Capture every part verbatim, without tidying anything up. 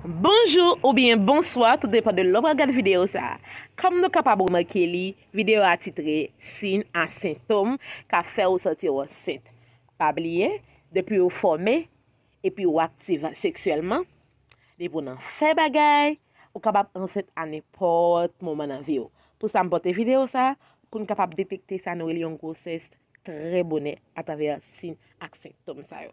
Bonjou oubyen bonswa, tou depann de lè w pral gad videyo sa a. Kòm nou kapab remake li, videyo a titre Siy ak sentòm k ap fè w santi w ansent. Pa bliye, depi w fòme epi w aktif seksyèlman, depi w nan fè bagay, ou kapab ansent a nenpòt moman nan vi w. Pou sa, m pote videyo sa a pou n kapab detekte sa nou rele yon gwosès trè bonè atravè siy ak sentòm sa yo.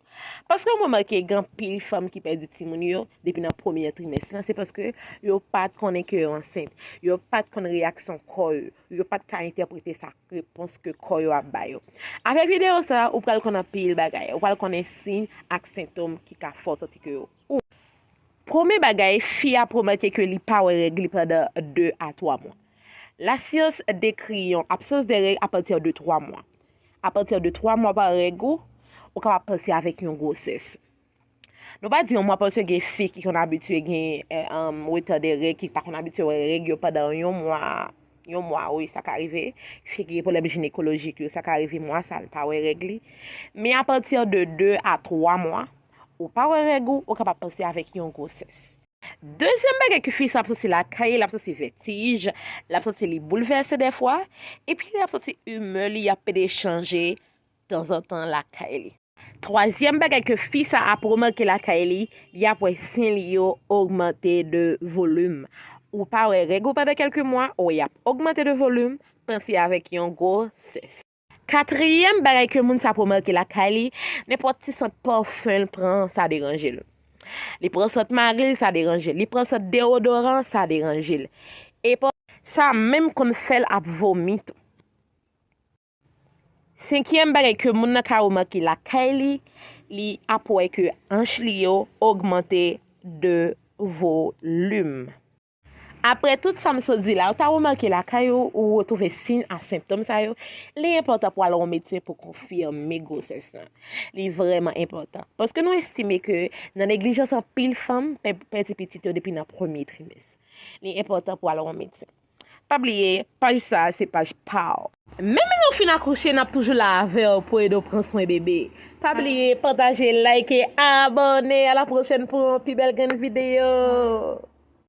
Paske w remake gen anpil fanm ki pèdi timoun yo depi nan premye trimès lan, se paske yo pa t konnen ke yo ansent. Yo pa t konn reyaksyon kò yo. Yo pa t ka entèprete sa repons ke kò yo ap ba yo. Avèk videyo sa a, ou pral konn anpil bagay. Ou pral konnen siy ak sentòm ki ka fè w santi ke ou. Premye bagay, fi a ap remake ke li pa wè règ li pandan de a twa mwa. Lasyans dekri yon absans de règ apati de twa mwa. Apati de twa mwa pa règ ou, ou kapab panse avèk yon gwosès. Nou pa di yon mwa paske gen fi ki konn abitye gen eh, um, retard de règ, ki pa konn abitye wè règ yo pandan yon mwa, yon mwa, wi, sa ka rive. Fi ki gen pwoblèm jinekolojik yo, sa ka rive mwa sa, l pa wè règ li. Men apati de de a twa mwa, ou pa wè règ ou, ou kapab panse avèk yon gwosès. Dezyèm bagay ke fi sa ap santi lakay, l ap santi vètij, l ap santi li boulvèse dèfwa, epi l ap santi imè li ap pede chanje tanzantan lakay li. Twazyèm bagay ke fi sa ap remake lakay li, li ap wè sen li yo ogmante de volim. Ou pa wè règ ou pandan kèlke mwa, ou y ap ogmante de volim, panse avèk yon gwosès. Katriyèm bagay ke moun sa ap remake lakay li, nenpòt ti sant pafen l pran, sa deranje l. Li pran sant mari l, sa deranje l. Li pran sant deodoran, sa deranje l. E pa sa menm konn fè l ap vomi tou. Senkyèm bagay ke moun nan ka remake lakay li, li ap wè ke anch li yo ogmante de volim. Apre tout sa m sot di la, ou ta remake lakay ou, ou retwouve siy ak sentòm sa yo, li enpòtan pou al wè yon medsen pou konfime gwosès lan. Li vrèman enpòtan. Paske nou estime ke nan neglijans anpil fanm pè- pèdi pitit yo depi nan premye trimès. Li enpòtan pou al wè yon medsen. Pa bliye, paj sa a se paj pa w. Menm lè w fin akouche, n ap toujou la avè w pou ede w pran swen bebe. Pa bliye, pataje, like, abòne. A la pwochèn pou yon pi bèl grenn videyo.